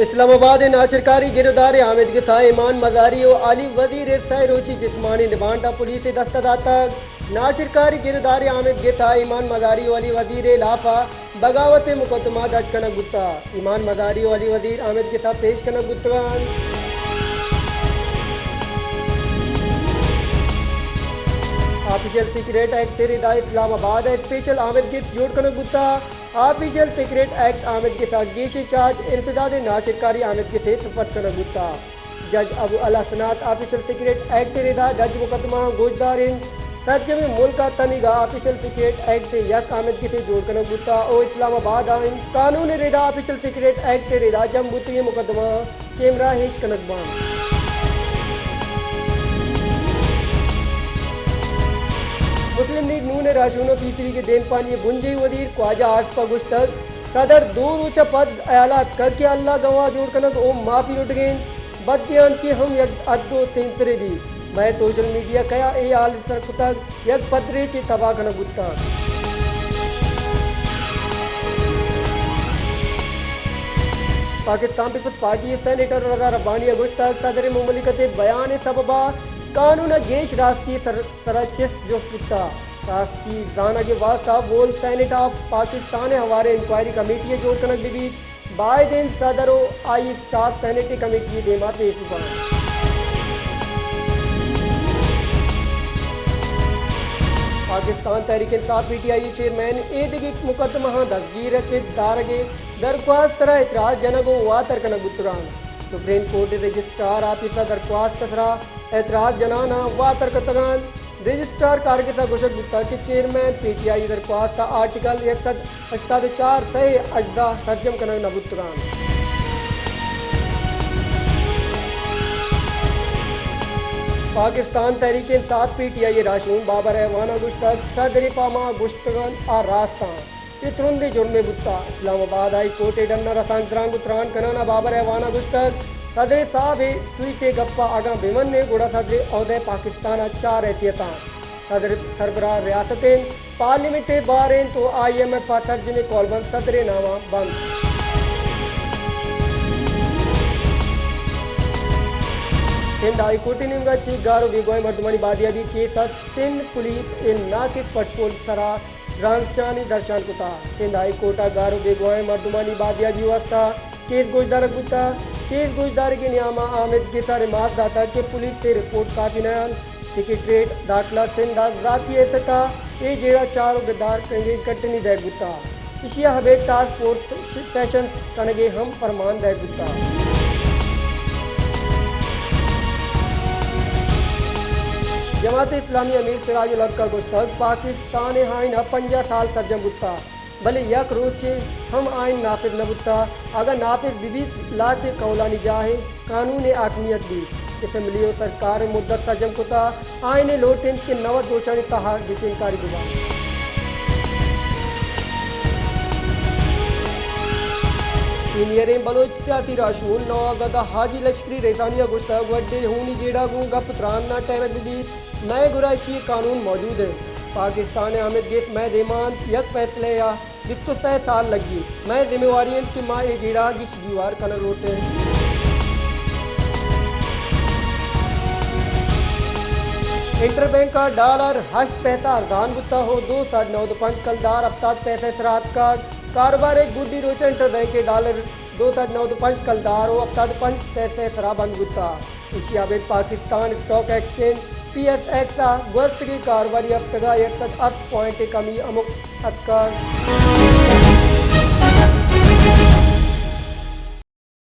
اسلام آباد ء ناشرکاری گرودار آمید گس ء ایمان مزاری و علی وزیر ء سئے روچی جسمانی ریمانڈ ء پولیس ء دست ء داتگ۔ ناشرکاری گرودار آمید گس ء ایمان مزاری و علی وزیر ء لاف ء بغاوت ء مقدمہ درج کنگ بوتگ۔ ایمان مزاری و علی وزیر آمید گس ء پیش کنگ بوتگ انت۔ آفیشل سیکریٹ ایکٹ ء ردا اسلام آباد ء اسپیشل آمید گس جوڑ کنگ بوتگ۔ آفیشل سیکریٹ ایکٹ آمید گس ء گیشیں چارج انسداد ناشرکاری آمید گس ء سرپد کنگ بوتگ۔ جج ابو الحسنات آفیشل سیکریٹ ایکٹ ء ردا درج مقدمہ آں گوشدار انت۔ سرجمیں ملک ء تنیگا آفیشل سیکریٹ ایکٹ ء یک آمید گسے جوڑ کنگ بوتگ او اسلام آباد ء انت۔ قانون ء ردا آفیشل سیکریٹ ایکٹ ء ردا جم بوتگیں مقدمہ آں کیمرہ ایش کنگ بنت۔ مسلم لیگ نون ء راہشون ء پیسریگیں دیمپانی ء بنجاہی وزیر خواجہ آصف ء گوشتگ، صدر دو روچ ء پد ہیال ء اتکگ کہ اللہ گواہ جوڑ کنگ او معافی لڈگ ء انت، بد دیان کہ ہم یک حد و سیمسرے بیت۔ مئے سوشل میڈیا کیا اے ہال سر کتگ، یک پدریچے تباہ کنگ بوتگ۔ پاکستان پیپلز پارٹی ء سینیٹر رضا ربانی ء گوشتگ، صدر مملکت ء بیان ء سبب ء قانون ء گیش راستی ء سر، سر ء چست جست بوتگ۔ راستی زانگ ء واستہ وول سینیٹ آف پاکستان ء ہواریں انکوائری کمیٹی ء جوڑ کنگ بہ بیت۔ باید انت صدر و آئی اسٹاف سینیٹ کمیٹی دیما پیش بہ بنت۔ پاکستان تحریک Insaf, P T I, chairman ایدگہ مقدمہ آں دزگیر ء چہ دارگ ء درخواست سرا اعتراض جنگ و واتر کنگ بوتگان۔ سپریم کورٹ ء رجسٹرار آفیس ء درخواست سرا اعتراض جناناں واتر کتگان۔ رجسٹرار کارگس ء گوشگ بوتگ کہ چیئرمین پی ٹی آئی درخواست ء آرٹیکل یک سد ہشتاد و چار سئے ہژدہ سرجم کنگ نہ بوتگاں۔ پاکستان تحریک انصاف، پی ٹی آئی، ء راہشون بابر اعوان ء گوشتگ، صدر ء پہ ما گوشتگاں آ راستاں۔ اے ترندیں جرمے بوتگ۔ اسلام آباد ہائی کورٹ ء ڈن ء رسانکدراں گوں تران کنان ء بابر اعوان ء گوشتگ، صدر صاحب ء ٹویٹ ء گپ ء اگاں بہ من ئے گڑا صدر عہدہ پاکستان ء چار حیثیت آں۔ صدر سربراہ ریاست انت، پارلیمنٹ ء بار انت و آئی ایم ایف ء سرجمیں کولبند صدر ء نام ء بنت۔ سندھ ہائی کورٹ ء نیمگ ء چہ گار و بیگواہیں مردمانی بازیابی کیس ء سندھ پولیس ء ناقص پٹ پول سرا رانزشانی درشان کتگ۔ سندھ ہائی کورٹ ء گار و بیگواہیں مردمانی بازیابی واستہ کیس گوشدارگ بوتگ۔ کیس گوشدارگی نیام ء آمید گس ء ریمارک داتگ کہ پولیس ء رپورٹ کافی نہ انت۔ سیکرٹریٹ داخلہ سندھ ء ذاتی حیثیت ء اے جیڑہ چار و گدار کنگ ء کٹنی دئیگ بوتگ۔ ایشی ء ابید ٹاسک فورس سیشنز کنگ ء ہم پرمان دئیگ بوتگ۔ جماعت اسلامی امیر سراج الحق ء گوشتگ، پاکستان ء آئین ء پنجاہ سال سرجم بوتگ، بلے یک روچے ہم آئین نافذ نہ بوتگ۔ اگاں نافذ بہ بیت، لہتے قولانی جاہ ء قانون ء حاکمیت بیت۔ اسمبلی و سرکار ء مدت سرجم کتگ، آئین ء لوٹ انت کہ نود روچانی تہا گچین کاری بہ بنت۔ سینئریں بلوچ سیاسی راہشون نوابزادہ حاجی لشکری ریزانی ء گوشتگ، وڈے ہونی جیڑہ گوں گپ تران نہ ٹہینگ بہ بیت، مئے گورا ایشی ء قانون موجود انت۔ پاکستان ء آمید گس مئے دیما انت، یک فیصلہ ء بیست و سئے سال لگیت۔ مئے ذمہ واری انت کہ ما اے جیڑہ ء گیش گیوار کنگ لوٹ ایں۔ انٹر بینک ء ڈالر ہشت پیسہ ارزان بوتگ ء دو سد نود و پنچ کلدار ہپتاد پیسہ ء سرا اتکگ۔ کاروبار ء گڈی روچ ء انٹر بینک ء ڈالر دو سد نود و پنچ کلدار ء ہپتاد و پنچ پیسہ ء سرا بند بوتگ۔ ایشی ء ابید Pakistan stock exchange, P S x, ء گوستگیں کاروباری ہفتگ ء یک سد ہپت پوائنٹ ء کمی ہمک اتکگ۔